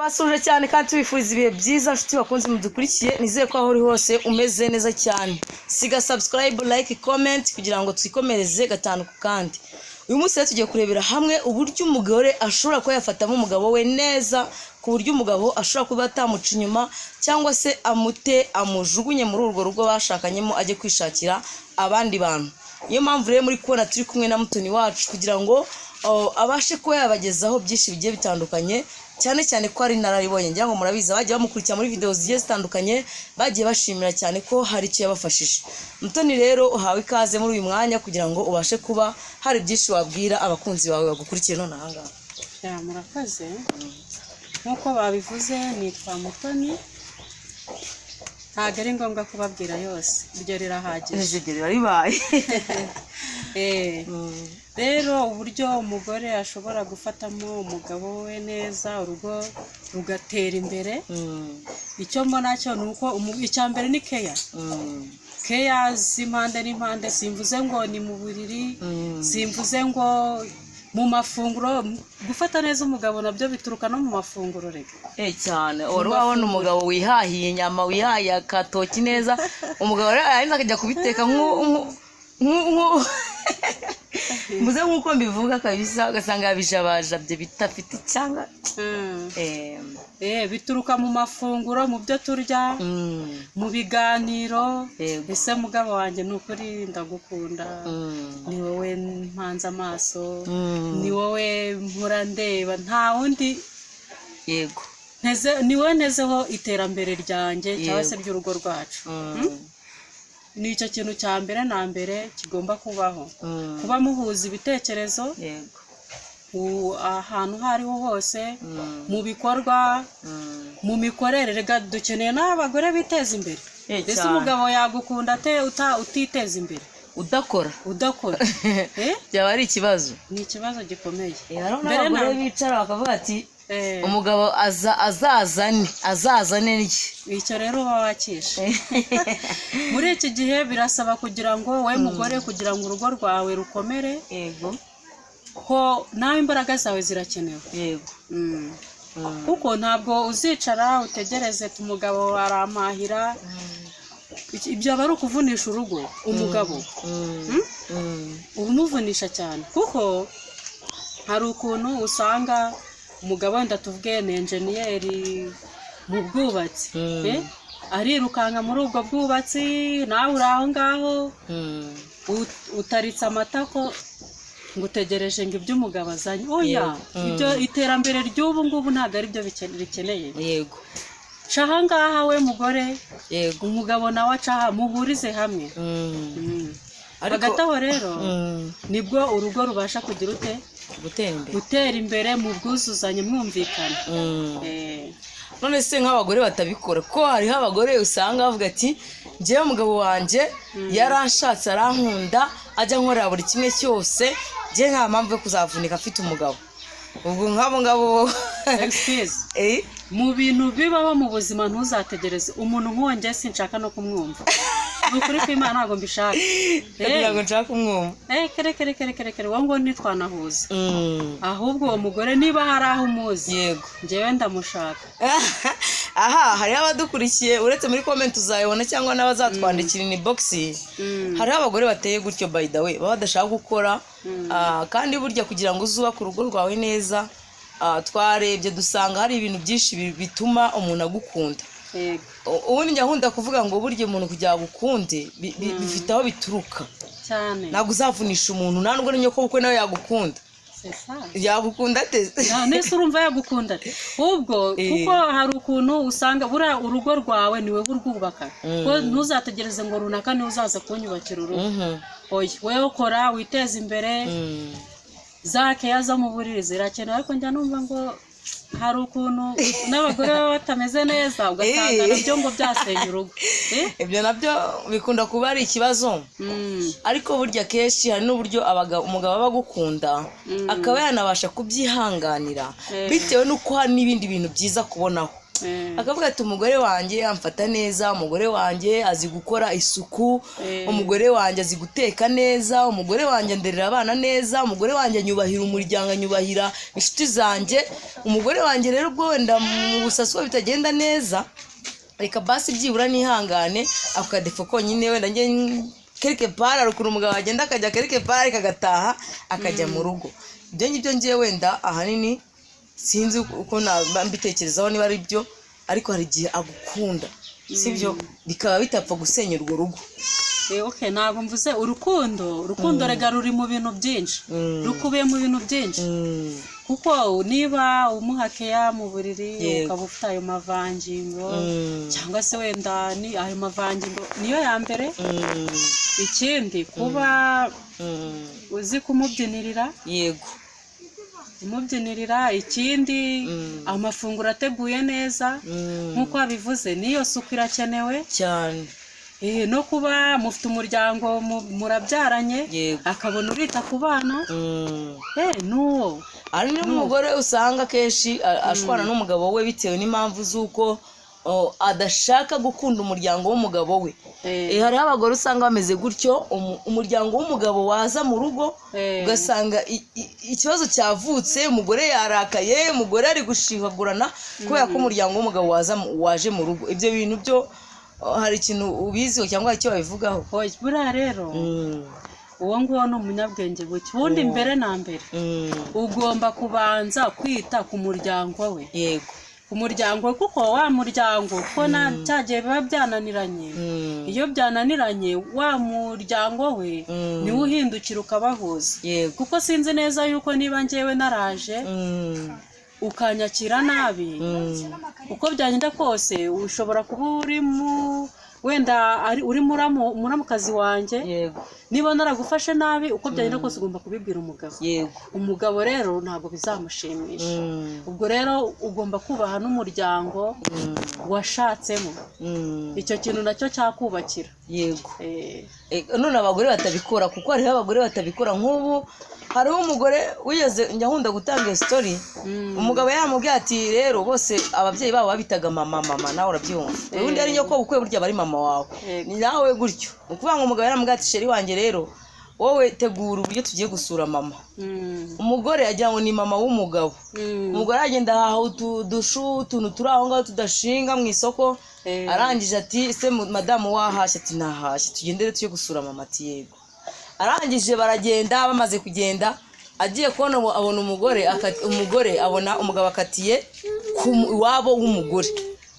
Turabasuhuje cyane kandi tubifuriza ibihe byiza, nshuti bakunze mudukurikiye. Nizere ko aho uri hose umeze neza cyane. Siga subscribe, like, comment kugira ngo twikomereze gatanu ku kandi. Uyu munsi rero tugiye kurebera hamwe uburyo umugore ashobora kuba yafatamo umugabo we neza, ku buryo umugabo ashobora kuba atamuca inyuma cyangwa se amute, amujugunye muri urwo rugo bashakanyemo, ajye kwishakira abandi bantu. Niyo mpamvu rero muri kubona turi kumwe na Mutoni wacu kugira ngo abashe kuba yabagezaho byinshi bigiye bitandukanye, cyane cyane ko ari inararibonye. Ngira ngo murabizi, abagiye bamukurikira muri video zigiye zitandukanye bagiye bashimira cyane ko hari icyo yabafashije. Mutoni rero, uhawe ikaze muri uyu mwanya kugira ngo ubashe kuba hari byinshi wabwira abakunzi bawe bagukurikiye none aha ngaha. Ya, murakoze. Nk'uko babivuze, nitwa Mutoni. Ntabwo ari ngombwa kubabwira yose, iryo rirahagije. Ibyo biba bibaye. Rero uburyo umugore ashobora gufatamo umugabo we neza, urugo rugatera imbere, icyo mbona cyo ni uko icya mbere ni care, care z'impande n'impande. Simvuze ngo ni mu buriri, simvuze ngo mu mafunguro. Gufata neza umugabo nabyo bituruka no mu mafunguro reka. Eh, cyane. Wari wabona umugabo wihahiye inyama, wihahiye akatoki neza, umugabo rero yarangiza akajya kubiteka mbuze nk'uko mbivuga kabisa, ugasanga yabijabajabye bidafite icyanga. Bituruka mu mafunguro, mu byo turya, mu biganiro. Ese mugabo wanjye, ni ukuri ndagukunda, ni wowe mpanze amaso, ni wowe mpora ndeba, nta wundi nteze, ni wowe ntezeho iterambere ryanjye cyangwa se ry'urugo rwacu. Ni icyo kintu cya mbere na mbere kigomba kubaho, kuba muhuza ibitekerezo ahantu aho ariho hose, mu bikorwa, mu mikorere. Rega dukeneye n'abagore biteza imbere. Ese umugabo yagukunda ate utiteza imbere? Udakora. Udakora? Eh? Byaba ari ikibazo. Ni ikibazo gikomeye. Hariho Mbere n'abagore bicara bakavuga ati: "Umugabo aza azazane, azazane ndye." Icyo rero uba wakishe. Muri iki gihe birasaba kugira ngo wowe mugore, kugira ngo urugo rwawe rukomere, ko nawe imbaraga zawe zirakenewe. Kuko ntabwo uzicara utegereze ati umugabo arampahira. Ibyo aba ari ukuvunisha urugo umugabo. Uba umuvunisha cyane, kuko hari ukuntu usanga umugabo, wenda tuvuge ni enjeniyeri mu bwubatsi, arirukanka muri ubwo bwubatsi, nawe uri aho ngaho, utaritse amatako ngo utegereje ngo ibyo umugabo azanye. Oya, ibyo iterambere ry'ubu ngubu ntabwo ari byo rikeneye. Ca aha ngaha we mugore, umugabo nawe aca aha, muhurize hamwe. Ariko Hagati aho rero nibwo urugo rubasha kugira ute? Gutera imbere. Gutera imbere mu bwuzuzanye, mwumvikana. None se nk'abagore batabikora, ko hariho abagore usanga bavuga ati: "Njyewe umugabo wanjye yaranshatse, arankunda, ajya ankorera buri kimwe cyose, njye nta mpamvu yo kuzavunika afite umugabo." Ubwo nk'abo ngabo? Excuse. Eh? Mu bintu bibaho mu buzima, ntuzategereze umuntu nk'uwo. Njye sinshaka no kumwumva, ni ukuri kw'Imana, ntabwo mbishaka. Kugira ngo nshake umwumva. Eh, kere kere kere kere kere, wowe ngo ntitwanahuza. Ahubwo uwo mugore, niba hari aho umuzi, njyewe ndamushaka. Aha hariho abadukurikiye, uretse muri comment uzayibona cyangwa n'abazatwandikira inbox. Hariho abagore bateye gutyo, by the way, baba badashaka gukora. Kandi burya kugira ngo uzubake urugo rwawe neza, twarebye dusanga hari ibintu byinshi bituma umuntu agukunda. Ubundi njya nkunda kuvuga ngo burya umuntu kugira ngo agukunde bifite aho bituruka. Ntabwo uzavunisha umuntu, nta nubwo n'inyoko bukwe nawe yagukunda. C'est ça. Yagukunda ate? Nese urumva yagukunda ate? Ubwo kuko hari ukuntu usanga buriya urugo rwawe ni wowe urwubaka, ko ntuzategereze ngo runaka niwe uzaza kunyubakira urugo. Oya, wowe ukora witeze imbere. Za care zo mu buriri zirakenewe, ariko njya numva ngo hari ukuntu n'abagore baba batameze neza, ugasanga nabyo ngo byasenya urugo. Eh? Ibyo nabyo bikunda kuba ari ikibazo. Ariko burya kenshi hari n'uburyo umugabo aba agukunda, akaba yanabasha kubyihanganira bitewe n'uko hari n'ibindi bintu byiza kubonaho. Akavuga ati umugore wanjye amfata neza, umugore wanjye azi gukora isuku, umugore wanjye azi guteka neza, umugore wanjye anderera abana neza, umugore wanjye anyubahira umuryango, anyubahira inshuti zanjye. Umugore wanjye rero ubwo wenda mu busaso bitagenda neza, reka basi byibura nihangane ako kadéfaut konyine, wenda njye quelque part. Hari ukuntu umugabo agenda akajya quelque part, ariko agataha akajya mu rugo. Ibyo ngibyo ngiye wenda ahanini sinzi uko naba mbitekerezaho niba ari byo, ariko hari igihe agukunda, sibyo, bikaba bitapfa gusenya urwo rugo. Okay, ntabwo mvuze urukundo. Urukundo rega ruri mu bintu byinshi, rukubiye mu bintu byinshi, kuko niba umuha keya mu buriri, ukaba ufite ayo mavangingo, cyangwa se wenda ni ayo mavangingo niyo ya mbere. Ikindi, kuba uzi kumubyinirira. Umubyinirira. Ikindi, amafunguro ateguye neza, nk'uko wabivuze, n'iyo suku irakenewe. Cyane. No kuba mufite umuryango, murabyaranye, akabona urita ku bana. N'uwo Hari n'umugore usanga akenshi ashwana n'umugabo we bitewe n'impamvu z'uko adashaka gukunda umuryango w'umugabo we. Hariho abagore usanga bameze gutyo, umuryango w'umugabo waza mu rugo, ugasanga ikibazo cyavutse, umugore yarakaye, umugore ari gushihagurana kubera ko umuryango w'umugabo waje mu rugo. Ibyo bintu byo hari ikintu ubiziho cyangwa hari icyo babivugaho? Oya, buriya rero uwo nguwo ni umunyabwenge buke. Ubundi mbere na mbere ugomba kubanza kwita ku muryango we, ku muryango we, kuko wa muryango ko na cya gihe biba byananiranye, iyo byananiranye wa muryango we niwo uhindukira ukabahuza, kuko sinzi neza yuko niba njyewe naraje ukanyakira nabi, uko byagenda kose ushobora kuba uri mu wenda ari uri muramukazi wanjye, niba naragufashe nabi, uko byagenda kose ugomba kubibwira umugabo. Umugabo rero ntabwo bizamushimisha. Ubwo rero ugomba kubaha n'umuryango washatsemo. Icyo kintu nacyo cyakubakira. None abagore batabikora, kuko hariho abagore batabikora. Nk'ubu hariho umugore wigeze, njya nkunda gutanga iyo story, umugabo yamubwiye ati rero bose ababyeyi babo babitaga mama, mama, nawe urabyumva, ubundi ari nyoko bukwe, burya bari mama wawe. Ni nawe gutyo. Ni ukuvuga ngo umugabo yaramubwiye ati chéri wanjye rero, wowe tegura uburyo tugiye gusura mama. Umugore agira ngo ni mama w'umugabo. Umugore agenda ahaha udushu, utuntu turi aho ngaho tudashinga mu isoko. Arangije ati se madamu wahashye? Ati nahashye, tugendere tujye gusura mama. Ati yego. Arangije baragenda. Bamaze kugenda, agiye kubona abona umugore umugore abona umugabo akatiye ku iwabo w'umugore.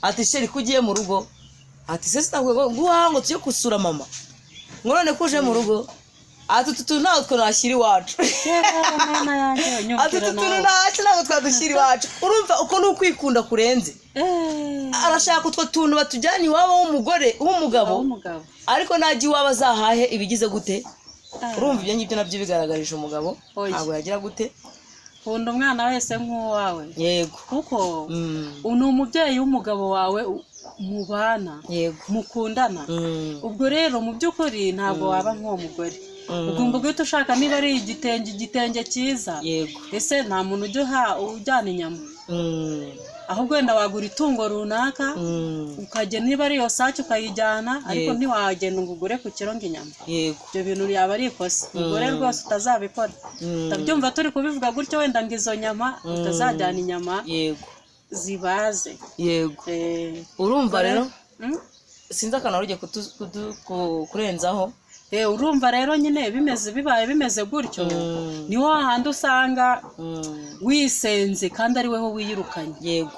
Ati chéri, ko ugiye mu rugo? Ati se sinakubwiye ngo nguha ngo tujye gusura mama, ngo none ko uje mu rugo? Ati utu tuntu ntabwo twashyira iwacu. Mana yanjye, Ati nyumvira utu tuntu nawe. Ntacyo, ntabwo twadushyira iwacu. Urumva uko ni ukwikunda kurenze. Arashaka utwo tuntu batujyana iwabo w'umugore, w'umugabo, w'umugabo, ariko najya iwabo azahahe ibigize gute? Urumva ibyo ngibyo nabyo bigaragarije umugabo. Oya. Ntabwo yagira gute? Kunda umwana wese nk'uwawe, kuko ni umubyeyi w'umugabo wawe mubana, mukundana. Ubwo rero mu by'ukuri ntabwo waba nk'uwo mugore. Ugomba guhita ushaka niba ari igitenge, igitenge cyiza. Ese nta muntu ujya ujyana inyama? Ahubwo wenda wagura itungo runaka, ukagenda niba ari iyo sake ukayijyana, ariko ntiwagenda ngo ugure ku kiro ngo inyama. Ibyo bintu yaba ari ikosa, umugore rwose utazabikora. Ndabyumva turi kubivuga gutyo, wenda ngo izo nyama utazajyana inyama zibaze. Urumva rero, sinzi akantu wari ugiye kurenzaho. Urumva rero nyine bimeze, bibaye bimeze gutyo, ni hahandi usanga wisenze kandi ari weho wiyirukanye.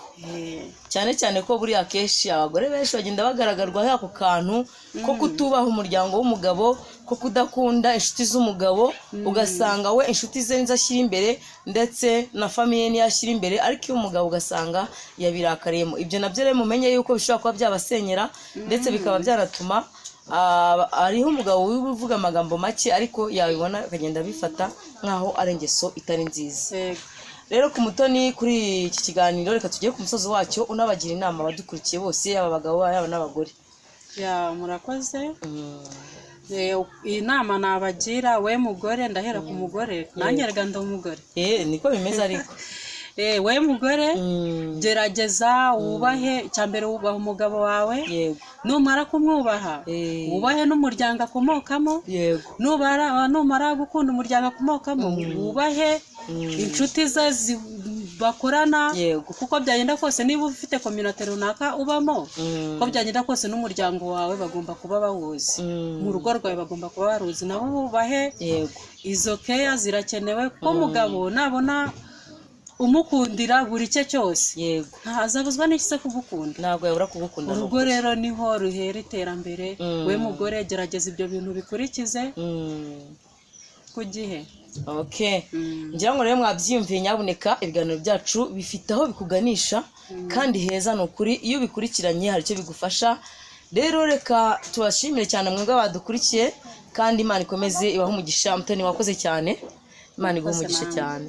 Cyane cyane ko buriya akenshi abagore benshi bagenda bagaragarwaho ako kantu ko kutubaha umuryango w'umugabo, ko kudakunda inshuti z'umugabo. Ugasanga we inshuti ze nizo ashyira imbere, ndetse na famille niyo ashyira imbere, ariko iyo umugabo ugasanga yabirakariyemo. Ibyo nabyo rero mumenye yuko bishobora kuba byabasenyera, ndetse bikaba byanatuma hariho umugabo uvuga amagambo make, ariko yabibona akagenda abifata nk'aho ari ingeso itari nziza. Rero ku Mutoni, kuri iki kiganiro reka tugere ku musozi wacyo, unabagira inama abadukurikiye bose, yaba abagabo yaba n'abagore. Ya, murakoze. Iyi nama nabagira, we mugore, ndahera ku mugore, nanjye rega ndi umugore. Niko bimeze ariko. We mugore, gerageza wubahe. Icya mbere, wubaha umugabo wawe. Numara kumwubaha, wubahe n'umuryango akomokamo. Numara gukunda umuryango akomokamo, wubahe inshuti ze bakorana. Kuko byagenda kose, niba ufite communauté runaka ubamo, uko byagenda kose n'umuryango wawe bagomba kuba bawuzi. Mu rugo rwawe bagomba kuba baruzi, nabo bubahe. Izo keya zirakenewe, kuko umugabo nabona umukundira buri cye cyose, ntazabuzwa n'iki se kugukunda? Ntabwo yabura kugukunda. Urugo rero niho ruhera iterambere. We mugore, gerageza ibyo bintu bikurikize ku gihe. Okay, ngira ngo rero mwabyiyumviye. Nyabuneka, ibiganiro byacu bifite aho bikuganisha kandi heza. Ni ukuri, iyo ubikurikiranye hari icyo bigufasha. Rero reka tubashimire cyane mwebwe badukurikiye, kandi Imana ikomeze ibahe umugisha. Mutoni, wakoze cyane, Imana iguhe Murakoze umugisha namwe. cyane.